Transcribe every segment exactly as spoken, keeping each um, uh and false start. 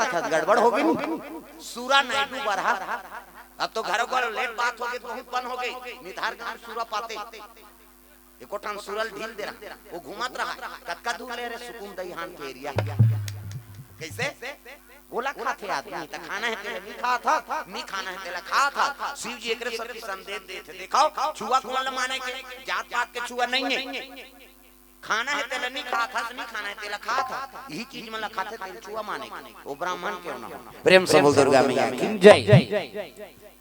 था, गड़बड़ हो गई। सूरा नायडू बरहा। अब तो घरों घर लेट बात हो गई, बहुत पन हो गई। निधार गांव सूरा पाते। एको ठन सूरा ल ढील दे रहा। वो घूमत रहा। कतका दूर ले रे सुकुम दईहान के एरिया। कैसे? ओला खाथे आदमी, त खाना हे तेला नी खात हस, नी खाना हे तेला खात हस। शिव जी एकरे सेती संदेश देथे, देखव, छुआ कोन ल माने के, जात पात के छुआ नहीं है। खाना हे तेला नी खात हस, नी खाना हे तेला खात हस। यही चीज मन ल खाथे तेला छुआ माने के। वो ब्राह्मण क्यों ना हो। प्रेम से बोल दुर्गा मैया की जय।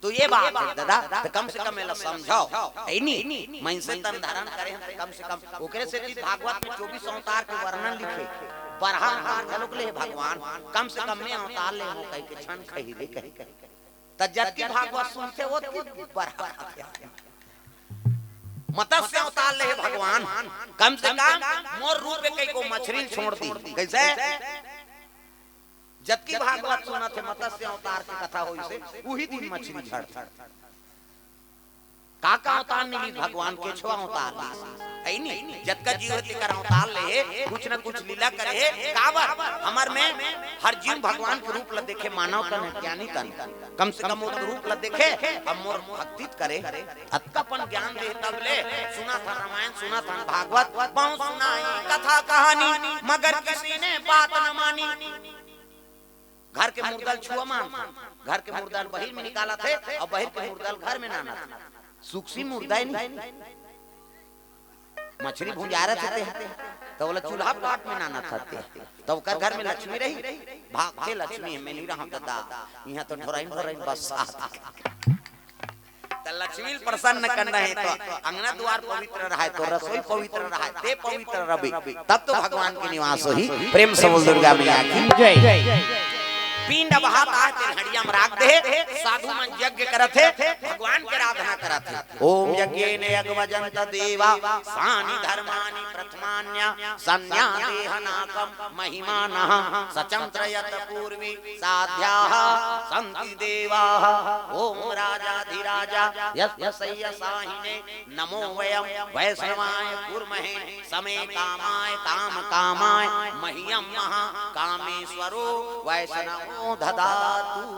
तो ये बात है दादा, तो कम से कम एला समझव, है नी? मनसे तन धारण करे हन, तो कम से कम ओकरे सेती भागवत में चौबीस अवतार के वर्णन लिखे। बरहा अवतार घलोक ले हे भगवान, कम से कम में अवतार ले हो कहि के झन खही रे कहि। त जतकी भागवत सुनथे, ओतकी बरहा आथे। मत्स्य अवतार ले हे भगवान, कम से कम मोर रूप में कहि को मछरी छोड़ दी। कैसे? जतकी भागवत सुनत हे, मत्स्य अवतार के कथा होइसे, उही दिन मछरी झड़। का का अवतार नी लीस भगवान, केछवा अवतार लीस। है नी? जतका जीव हे तेकर अवतार ले हे, कुछ न कुछ लीला करे हे। काबर? हमर में हर जीव भगवान के रूप ल देखे, मानव तन हे, ज्ञानी तन। कम से कम वो रूप ल देखे, अब मोर भक्ति त करे। अतका अपन ज्ञान दे तब ले सुनत हन रामायण, सुनत हन भागवत, बहुत सुनाई कथा कहानी, मगर किसी ने बात न मानी। घर के मुर्दा ल छुआ मानथे, घर के मुर्दा ल बहिर में निकालथे अउ बहिर के मुर्दा ल घर में लानथे। सूक्ष्म मुर्दा हे नी, मछरी भुंजा रथे, त ओला चूल्हा पाट में लानथे, त ओकर घर में लक्ष्मी रही, भागथे लक्ष्मी, में नी रहंव ददा, इहां तो ढोराइन ढोराइन बस। त लक्ष्मी ल प्रसन्न करना हे त अंगना दुवार पवित्र रहय, त रसोई पवित्र रहय, तें पवित्र रहबे, तब तो भगवान के निवास होही। प्रेम से बोल दुर्गा मैया की जय। पिंड बहात हे, तेला हंडिया म राख दे हे, साधु मन यज्ञ करत हे, भगवान के आराधना करत हे। ओम यज्ञेन यागमयजन्त देवा, तानि धर्माणि प्रथमान्य, सन्या देहनाकम महिमानः, सचंत्र यत पूर्वी साध्याः सन्ति देवाः। ओम राजाधिराजाय यस्य शय्यसाहिने, नमो वयं वैष्णवाय कुर्महे, समे कामाय काम कामाय मह्यं महाकामेश्वरो वैष्णवो ददातु।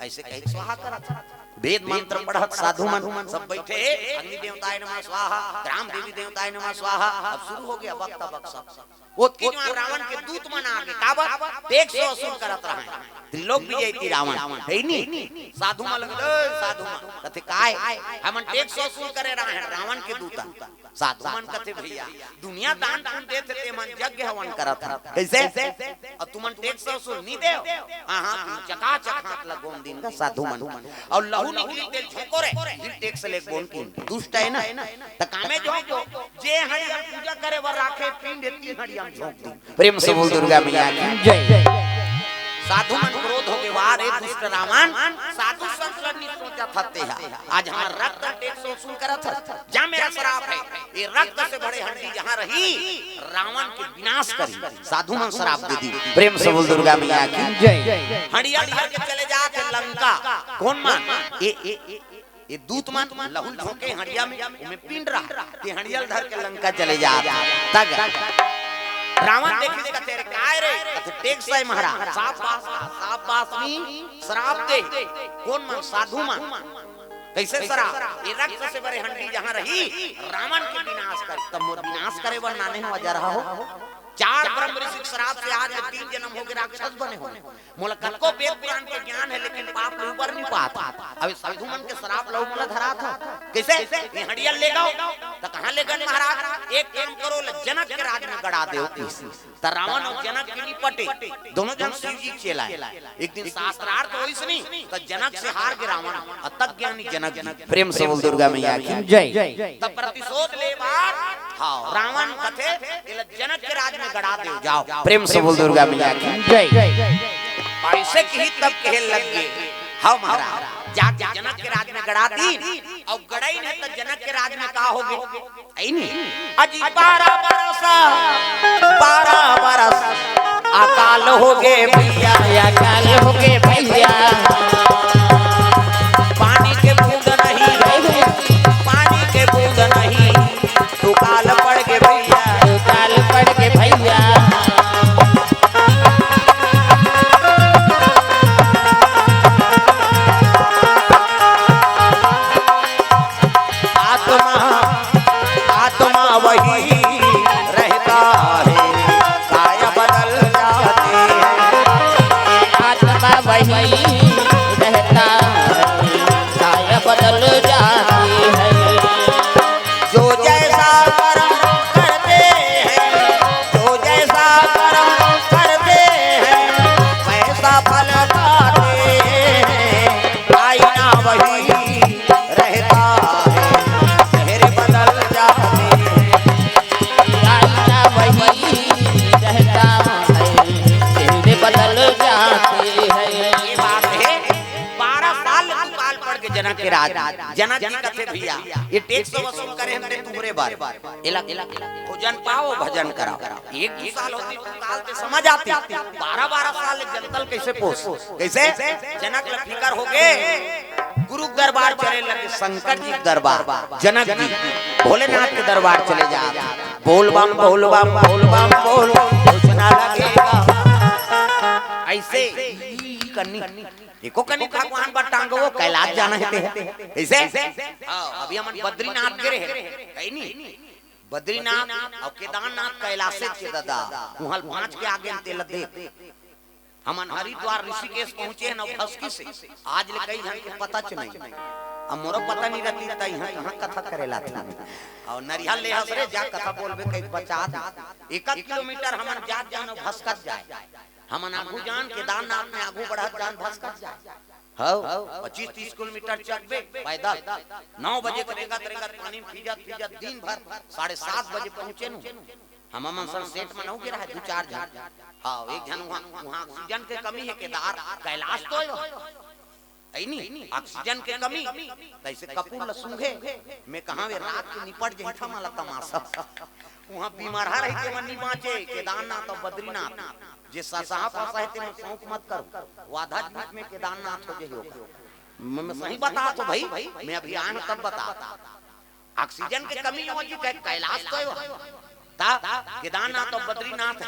अइसे कहिके स्वाहा करत। वेद मंत्र पढ़त साधु मन सब बइठे हे, अग्नि देवताय नमः स्वाहा, ग्राम देवी देवताय नमः स्वाहा। अब शुरू हो गया बक तबक सब। ओतकी जुवार रावण के दूत मन आगे, काबर? टेक्स वसूल करत रहय। त्रिलोक विजेती रावण, हे नी? साधु मन लगे, "ए, साधु मन।" कथे, "काय?" "हमन टेक्स वसूल करे रहय, रावण के दूत।" साधु मन कथे, "भइया, दुनिया दान पुण्य देथे, ते मन यज्ञ हवन करत हन। कइसे? अउ तुमन टेक्स वसूल नी देव?" हाँ, हाँ, तुम चकाचक हाथ ल गोंद दिन का साधु मन। अउ लहू निकली तेला झोंको रे, फिर टेक्स ले गोंद की। दुष्ट हे ना? त कामे झोंको, जे हंडिया म पूजा करे बर राखे पिंड हे, तीन हंडिया म झोंक दी। प्रेम से बोल दुर्गा मैया की जय। साधु मन क्रोध होगे, "वाह रे दुष्ट रावण, साधु संत ल नी सोचत हस तें हा। आज हमर रक्त टेक्स वसूल करत हस, जा मेरा श्राप हे, ये रक्त से भरे हंडी जहां रही, रावण के विनाश करही।" साधु मन श्राप दे दिस। प्रेम से बोल दुर्गा मैया की जय। हंडिया ल धर के चले जात हे लंका। कोन मन? ए, ए, ए, ए दूत मन लहू ल झोंके हंडिया में, ओमे पिंड रहय, ते हंडिया ल धर के लंका चले जात हे। तब रावण देखिस कथे, "अरे काय रे?" कथे, "टेक्स हे महाराज।" साफ बास, साफ बास नी, श्राप दे। कोन मन? साधु मन। कइसे श्राप? "ये रक्त से भरे हंडी जहां रही, रावण के विनाश कर।" त मोर विनाश करे बर लाने हव, अजरहा हो। चार ब्रह्म ऋषि के श्राप से आज तीन जनम होगे राक्षस बने हों। मोला कतको वेद पुराण के ज्ञान हे, लेकिन पाप ले उबर नी पात। अब साधु मन के श्राप लहू मोला धरात हे। कइसे? ये हंडिया ल लेगव, त कहां लेगन महाराज? एक काम करव, ल जनक के राज में गड़ा देव। त रावण अउ जनक के नी पटे, दूनों झन शिव जी के चेला हे। एक दिन शास्त्रार्थ होइस नी, त जनक से हार गे रावण, अतक ज्ञानी जनक जी। प्रेम से बोल दुर्गा मैया की जय। त प्रतिशोध ले बर, हाँ, रावण कथे, "एला जनक के राज में गड़ा देव, जाव।" प्रेम से बोल दुर्गा मैया की जय। अइसे कहिस तब कहे लग गे, "हव महाराज, जाके जनक के राज में गड़ा दिन।" अउ गड़ाइन हे त जनक के राज में का होगे? अइ नी? अजी बारह बरस, बारह बरस अकाल होगे भइया, अकाल होगे भइया। पानी के बूंद नहीं, पानी के बूंद नहीं, दुकाल पड़ गे भइया, दुकाल पड़ गे भइया। जनक के राज। जनक जी कथे, "भैया, ये टैक्स तो वसूल करे हमने तुम्हरे बर, एला, एला भोजन पाओ, भजन कराओ।" एक दू साल होती तो काल ते समझ आती, बारह बारह साल ले जनता ल कइसे पोस, कइसे? जनक ल फिकर होगे, गुरु के दरबार चले लगे, शंकर जी के दरबार, जनक जी, भोलेनाथ के दरबार चले जा, "बोल बम, बोल बम, बोल बम, बोल, कुछ ना लगेगा।" अइसे करनी, एको कनी भगवान बर टांगो, कैलाश जाना हे ते। कइसे? हाँ, अभी हमन बद्रीनाथ गे रहे, हे नी? बद्रीनाथ अउ केदारनाथ कैलाशे के ददा, उहाँ ल पाँच के आगे तेला देख। हमन हरिद्वार ऋषिकेश पहुँचे हन अउ भसकी से, आज ले कई झन के पता च नहीं। अब मोरो पता नहीं रहती त इहाँ कहाँ कथा करे ला था। अउ नरिहर ले हस रे, जा कथा बोलबे कहीं बचा दे। एक आध किलोमीटर हमन जात जान अउ भसकत जाए। हमन आगू जान, केदारनाथ में आगू बढ़त जान, भसकत जाए। हव, पच्चीस तीस किलोमीटर चढ़बे पैदल। नौ बजे के रेंगत रेंगत, पानी में भीजत भीजत दिन भर, साढ़े सात बजे पहुँचे नु। हमन सन सेठ मन हो गे रहे, दू चार झन। हाँ, एक झन उहाँ, उहाँ ऑक्सीजन के कमी हे, केदार, कैलाश तो हे, हे नी? ऑक्सीजन के कमी, तइसे कपूर ल सूंघे, मैं कहाँ वे रात के निपट जही था माला तमाशा। उहाँ बीमारहा रही तेमन नी बाँचे, केदारनाथ अउ बद्रीनाथ। जे ससहा फसहा हे तेमन शौक मत करो, वो आधा जीवित में केदारनाथ हो जही ओकर। मैं, मैं सही बतात हों भाई, मैं अभी आए हों तब बतात। ऑक्सीजन के कमी हो जी, कै-, कैलाश तो हे वो। ता केदारनाथ अउ बद्रीनाथ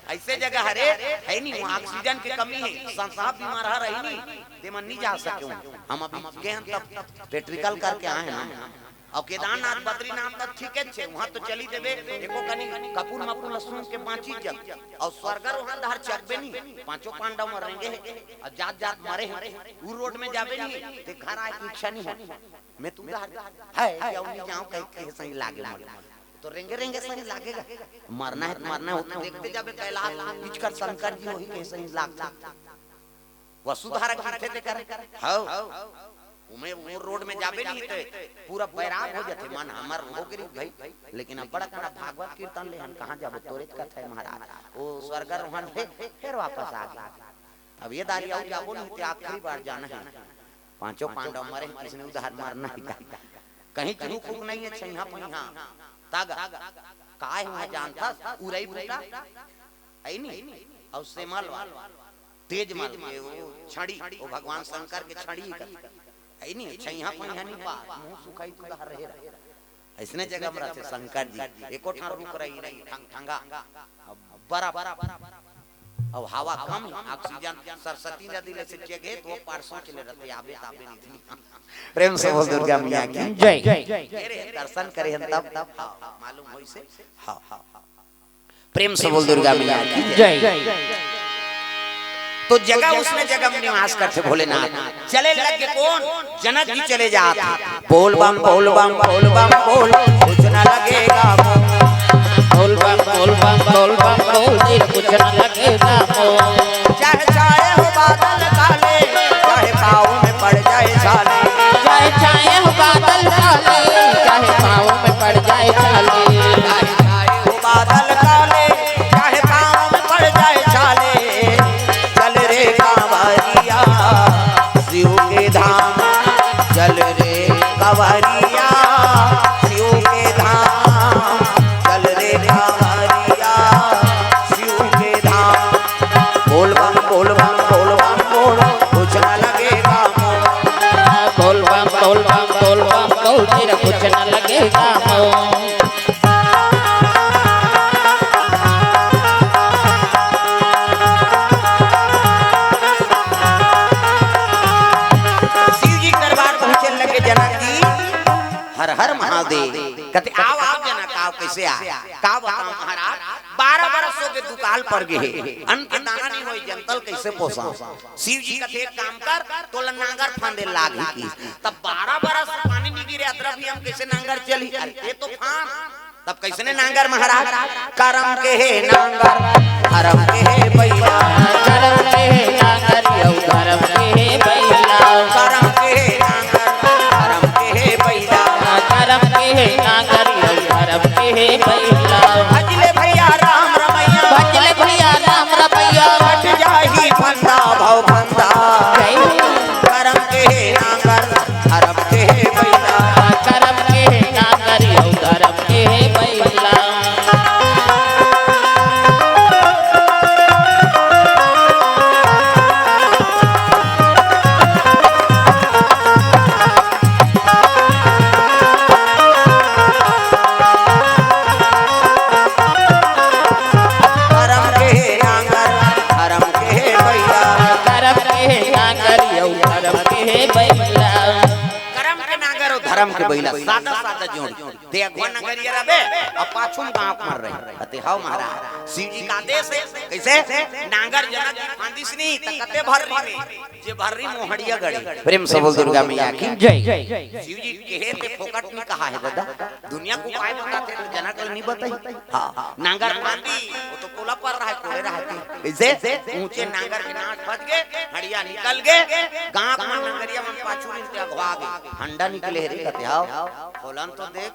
अइसे जगह हरे, हे नी, उहाँ ऑक्सीजन के कमी हे, ससहा बीमारहा रही नी, तेमन नी जा सके उहाँ। हम अभी गे हन तब पेट्रिकल करके आए हन। अउ केदारनाथ, बद्रीनाथ त ठीके छे, उहाँ तो चली देबे, एको कनी कपूर मपूर ल सूंघ के बाँची जब। अउ स्वर्ग उहाँ डहर चघबे नी, पाँचों पांडव मरेंगे हे, अउ जात जात मरे हे, उ रोड में जाबे नी, ते घर आए के इच्छा नी हो। मैं तू डहर, हे, जाओ नी जाओ, कहीं, कहीं सही लागे मोला। तो रेंगे रेंगे सही लागेगा। मरना हे त मरना हे, वो तो देखते जाबे कैलाश, इचकर शंकर जी वही कहीं सही लागथे। वसुधारा गिरथे तेकर। हव। उमे वो रोड में जाबे नी ते पूरा बैराग हो जाथे, मन हमर हो गे रही भाई, लेकिन अब्बड़ अकन भागवत कीर्तन ले हन, कहाँ जाबो, तोरे त कथा हे महाराज। वो स्वर्ग रोहन हे, फेर वापस आ गे। अब ये दारी अउ जाबो नी ते आखिरी बार जाना हे। पाँचों पांडव मरे हे, किसने उधार मरना हे का? कहीं रुक रुक नहीं हे, छइहाँ पइहाँ। तागा। काय हुआ जानथस? उरई बूटा? हे नी? अउ सेमल वाला। तेज मल के वो छड़ी, वो भगवान शंकर के छड़ी कर। हे नी? छइहाँ पइहाँ नी पा, मुँह सुखाई तू डहर रहे रहा। अइसने जगह में रहथे शंकर जी। एको ठान रुख रही नहीं, ठंग, ठंगा। अब बर्फ। अब हवा कम, ऑक्सीजन सरस्वती नदी ले से चेघे, तो वो पार सोच ले रहथे, आबे ताबे नहीं थी। प्रेम से बोल दुर्गा मैया की जय। ये रे, दर्शन करे हन तब, तब, हाँ, मालूम होइसे। हाँ, हाँ, हाँ। प्रेम से बोल दुर्गा मैया की जय। जय। तो जगह उसने जगह में निवास करथे भोलेनाथ। चले लगे कौन? जनक जी चले जात। बोल बम, बोल बम, बोल बम, बोल, कुछ न लगेगा मोल। बोल बम, बोल बम, बोल बम, बोल, तेरा कुछ न लगेगा मोल। चाहे छाए हो बादल काले, चाहे पाँव में पड़ जाए छाले। चाहे छाए हो बादल काले, चाहे पाँव में पड़ जाए छाले। चाहे छाए हो बादल काले, चाहे पाँव में पड़ जाए छाले। चल रे कांवरिया शिव के धाम, चल रे कांवरिया शिव के धाम, चल रे कांवरिया शिव के धाम। बोल बम, बोल बम, बोल बम, बोल, कुछ ना लगेगा मोल। बोल बम, बोल बम, बोल बम, बोल, तेरा कुछ ना लगेगा मोल। शिव जी के दरबार पहुंचे लगे जनक जी, हर हर महादेव। कथे, "आओ, आओ जनक, आओ, कइसे आ?" "का बताओं महाराज, बारह बरस हो गे दुकाल पर गे हे, अन्न के दाना नहीं होय, जनता ल कइसे पोसाओं?" शिव जी कथे, "एक काम कर, तोला नांगर फांदे लागही।" कथे, "तब बारह बरस पानी नहीं गिरे, अतरा भी हम कइसे नांगर चलही?" "अरे, ये तो फांद।" तब कइसने नांगर महाराज? करम के हे नांगर, धरम के हे बइला। करम के हे नांगर, अउ धरम के हे बइला। करम के हे नांगर, धरम के हे बइला। करम के हे नांगर, अउ धरम के हे बइला। भज ले भइया राम रमइया। भज ले भइया राम रमइया। कट जाही फंदा भव फंदा। जय हो। करम के हे नांगर, बइला। करम के नांगर अउ धरम के बइला, सादा सादा जोड़ी। ते अगवा नंगरिया रबे, अउ पाछू म गाँव मर रहे। अते हव महाराज, शिव जी का आदेश हे। कइसे? नांगर जनक जी फांदिस नी, त कते भर्री में, जे भर्री मोहड़िया गड़ी। प्रेम से बोल दुर्गा मैया की जय। शिव जी कहे ते फोकट नी कहा हे दादा, दुनिया के उपाय बताथे त जनक ल नी बताही। हाँ, नांगर फांदी, वो तो कोला पर रहा है, कोड़े रहा है। कइसे? ऊंचे नांगर के नाक फंस गे, हड़िया निकल गे, गाँव म नंगरिया मन पाछू रिन ते अगवा गे। हंडा निकले हे रे कथे, हव, खोलन तो देख।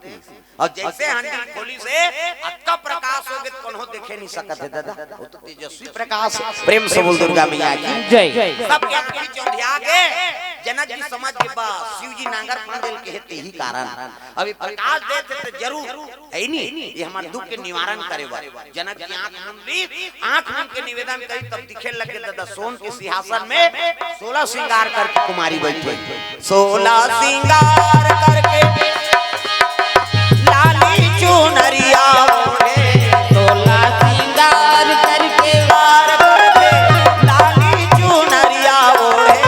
अउ जइसे हंडी खोलिस हे, अतका प्रकाश हो गे, कोनो देखे नी सकत हे दादा। वो तो तेजस्वी प्रकाश हे। प्रेम से बोल दुर्गा मैया की जय। सबके आँखी चौंधिया गे, जनक जी समझ गे, बस शिव जी नांगर फांदे ल कहे तेही कारण। अभी प्रकाश देथे त जरूर हे नी, ये हमर दुख के निवारण करे बर। जनक जी आँख मूंद ली, आँख मूंद के निवेदन करी, तब दिखे लगे दादा, सोन के सिंहासन में सोलह श्रृंगार करके कुमारी बैठे। सोलह श्रृंगार करके लाली चुनरिया ओढ़े। सोलह श्रृंगार करके श्रृंगार करके लाली चुनरिया ओढ़े।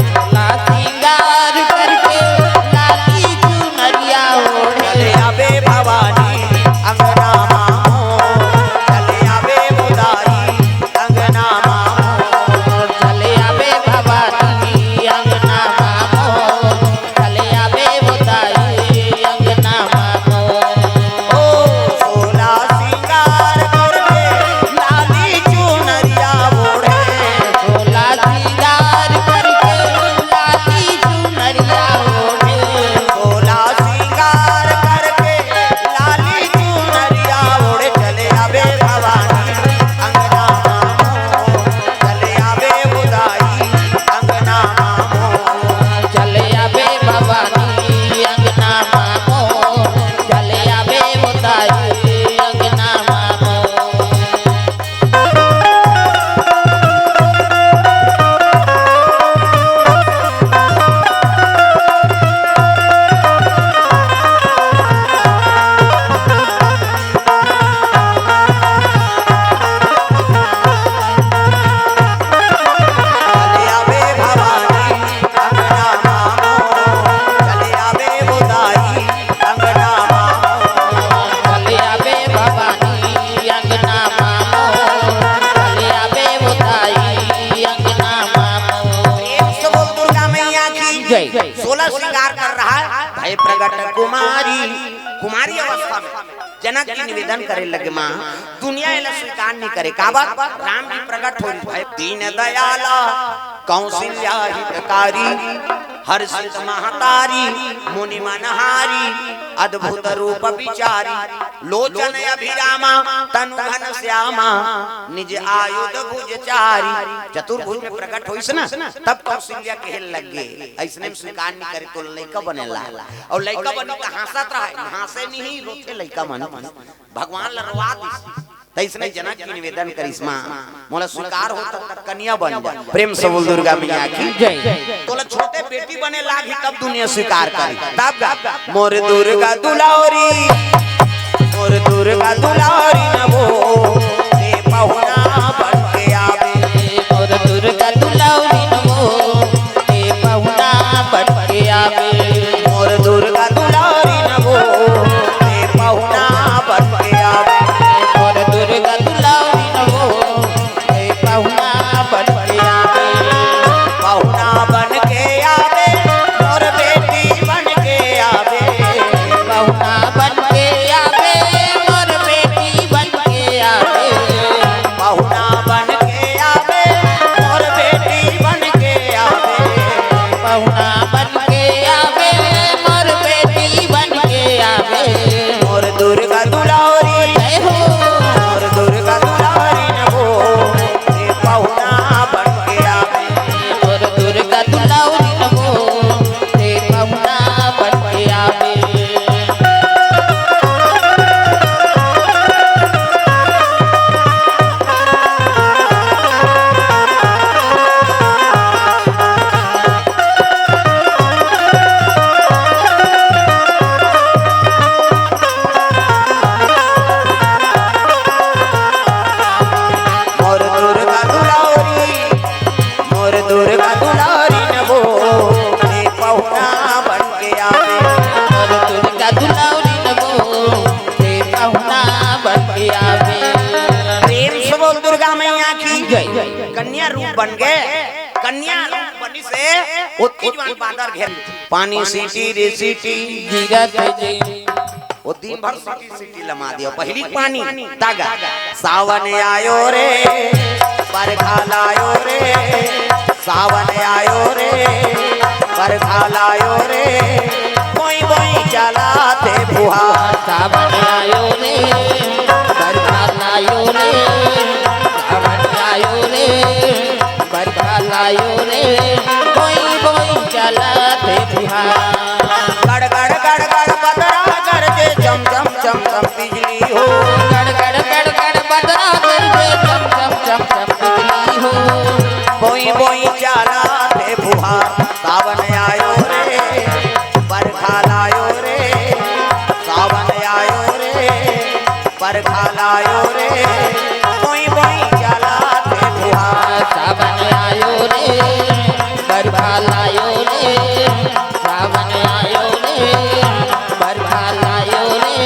सोलह श्रृंगार करके लाली चुनरिया ओढ़े। चले आवे भवानी अंगना मामो, चले आवे उदाई अंगना मामो। चले आवे भवानी अंगना मामो, चले आवे उदाई अंगना मामो। ओ सोलह श्रृंगार करके लाली चुनरिया ओढ़े। सोलह श्रृंगार करके लाली चुनरिया ओढ़े। सोलह श्रृंगार करके लाली चुनरिया ओढ़े चले आवे भवानी अंगना मामो, चले आवे उदाई अंगना मामो। चले आवे भवानी अंगना मामो, चले आवे उदाई अंगना मामो। चले आवे भवानी अंगना मामो, चले आवे उदाई अंगना मामो। चले आवे भवानी अंगना मामो, चले आवे उदाई अंगना मामो। प्रेम से बोल दुर्गा मैया की जय। सोलह श्रृंगार कर रहा हे भय प्रगट कुमारी, कुमारी अवस्था में। जनक जी निवेदन करे लगे, माँ, दुनिया एला स्वीकार नी करे। काबर? राम जी प्रगट हो रहे। दीन दयाला कौशल्या हितकारी, हर्षित महतारी, मुनि मनहारी, अद्भुत रूप विचारी, लोचन अभिरामा, तनु घन श्यामा, निज आयुध भुज चारी। चतुर्भुज में प्रगट होइस ना, तब कौशल्या कहे लगे, अइसने में स्वीकार नी करे तो लइका बने ला। अउ लइका बनी त हाँसत रहे, हाँसे नहीं, रोथे लइका मन। भगवान ल रोवा दिस। तइसने जनक जी निवेदन करिस, माँ, मोला स्वीकार हो तब तक कन्या बन जा। प्रेम से बोल दुर्गा मैया की जय। तोला छोटे बेटी बने लागही तब दुनिया स्वीकार करी। तब गा, मोर दुर्गा दुलारी, मोर दुर्गा दुलारी नवो, ते पहुना बन के आवे। मोर दुर्गा दुलारी नवो, ते पहुना बन के आवे। मोर दुर्गा दुलारी नवो, ते पहुना बन के आवे। मोर दुर्गा दुलारी नवो, ते पहुना बन के आवे। पहुना बन के आवे, मोर बेटी बन के आवे। पहुना बन के आवे, मोर बेटी बन के आवे। से ओतकी जुवार बादर घेर, पानी सीटी रे सीटी गिरत हे जी। वो दिन भर सीटी सीटी लमा दिया, पहिली पानी, तागा। सावन आयो रे, बरखा लायो रे, सावन आयो रे, बरखा लायो रे, बोई बोई चलाथे फुहार। सावन आयो रे, बरखा लायो रे, सावन आयो रे, बरखा लायो रे, बोई बोई चलाथे फुहार। गड़ गड़ गड़ गड़ बदरा गरजे, चम चम चम चम बिजली हो। गड़ गड़ गड़ गड़ बदरा गरजे, चम चम चम चम बिजली हो। बोई बोई चलाथे फुहार, सावन आयो रे, बरखा लायो रे, सावन आयो रे, बरखा लायो रे, बोई बोई चलाथे फुहार। सावन आयो रे, बरखा लायो रे, सावन आयो रे, बरखा लायो रे,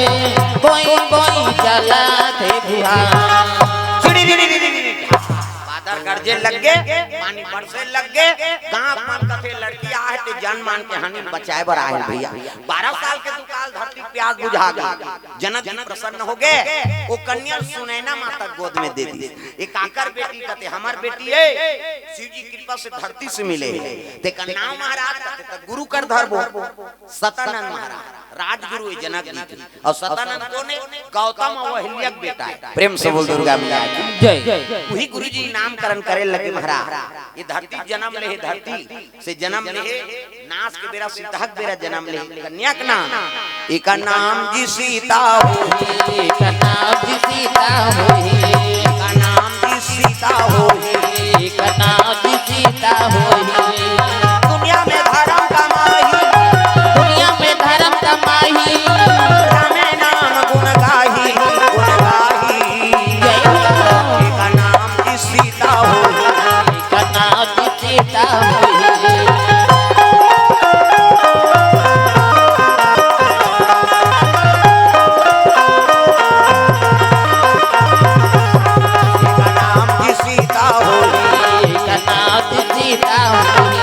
बोई बोई चलाथे फुहार। बादर गरजे लग गे, पानी बरसे लग गे, गांव मन कथे लड़की आहे ते जान मान के हानि बचाए बर आहे भैया। बारह साल के दुकाल धरती प्यास बुझा गे। जनक जी प्रसन्न हो गे, वो कन्या ल सुनैना माता गोद में दे दी। ये काकर बेटी कथे, हमर बेटी हे, शिव जी कृपा से धरती से मिले हे। तेकर नाम महाराज कथे त गुरु कर धरबो। सतानंद महाराज राजगुरु हे जनक जी के। अउ सतानंद कोन हे? गौतम अउ अहिल्या के बेटा हे। प्रेम से बोल दुर्गा मैया की। जय। उही गुरु जी नामकरण करे लगे महाराज। ये धरती जनम ले हे, धरती से जनम ले हे, नास के बेरा सीतहा के बेरा जनम ले हे। कन्या के नाम, एकर नाम जी सीता होही। एकर नाम जी सीता होही। एकर नाम जी सीता होही। एकर नाम जी सीता होही। दुनिया में धरम कमाही। दुनिया में धरम कमाही। रामे नाम गुण गाही, गुण गाही। जय हो। एकर नाम जी सीता होही। एकर नाम जी सीता होही। एकर नाम जी सीता होही। एकर नाम जी सीता होही।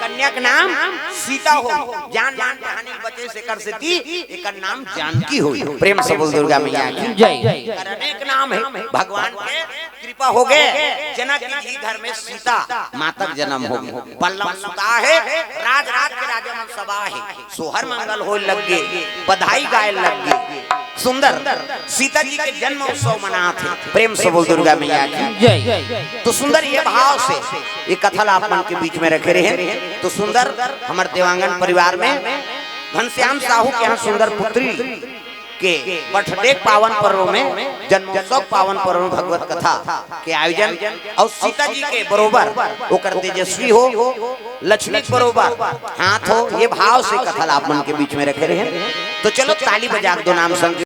कन्या के नाम सीता होही। जान मान के हानि बचे से कर सेती एकर नाम जानकी होही। प्रेम से बोल दुर्गा मैया की। जय। एकर अनेक नाम हे। भगवान के कृपा हो गे, जनक जी घर में सीता माता के जन्म हो गे। पल्लव सुता हे, राज राज के राजा मन सब आहे। सोहर मंगल होय लग गे, बधाई गाय लग गे। सुंदर सीता जी के जन्म उत्सव मनात हे। प्रेम से बोल दुर्गा मैया की। जय। तो सुंदर ये भाव से ये कथा ला आप मन के बीच में रखे रहे। तो सुंदर हमर देवांगन परिवार में घनश्याम साहू के यहाँ सुंदर पुत्री के birthday पावन पर्व में, जन्मोत्सव पावन पर्व में भगवत कथा के आयोजन अउ सीता जी के बरोबर ओकर तेजस्वी हो, लक्ष्मी के बरोबर हाथ हो, ये भाव से कथा ला आप मन के बीच में रखे रहे। तो चलो ताली बजा के दो नाम संग